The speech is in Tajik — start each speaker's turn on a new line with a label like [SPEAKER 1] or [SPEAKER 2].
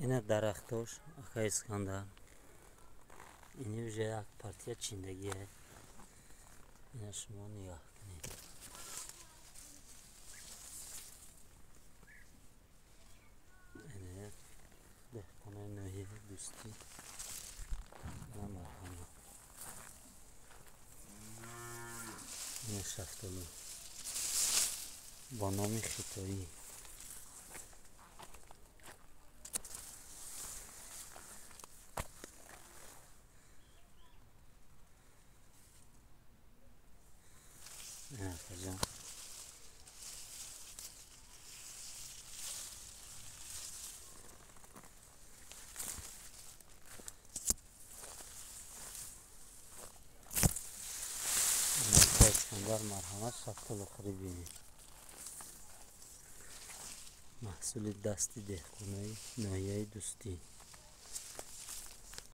[SPEAKER 1] Ина дарахтош, ака Искандар. Ини уже як партия чиндагие. Ина шумо нигоҳ кунед. Ина деҳқонои ноҳияи Дӯстӣ. Ина марҳамат. Ина шафтолу бо номи хитоӣ. Акаҷон. Искандар, марҳамат, шафтолу хӯрӣ бинед. Маҳсули дасти деҳқонои ноҳияи Дӯстӣ.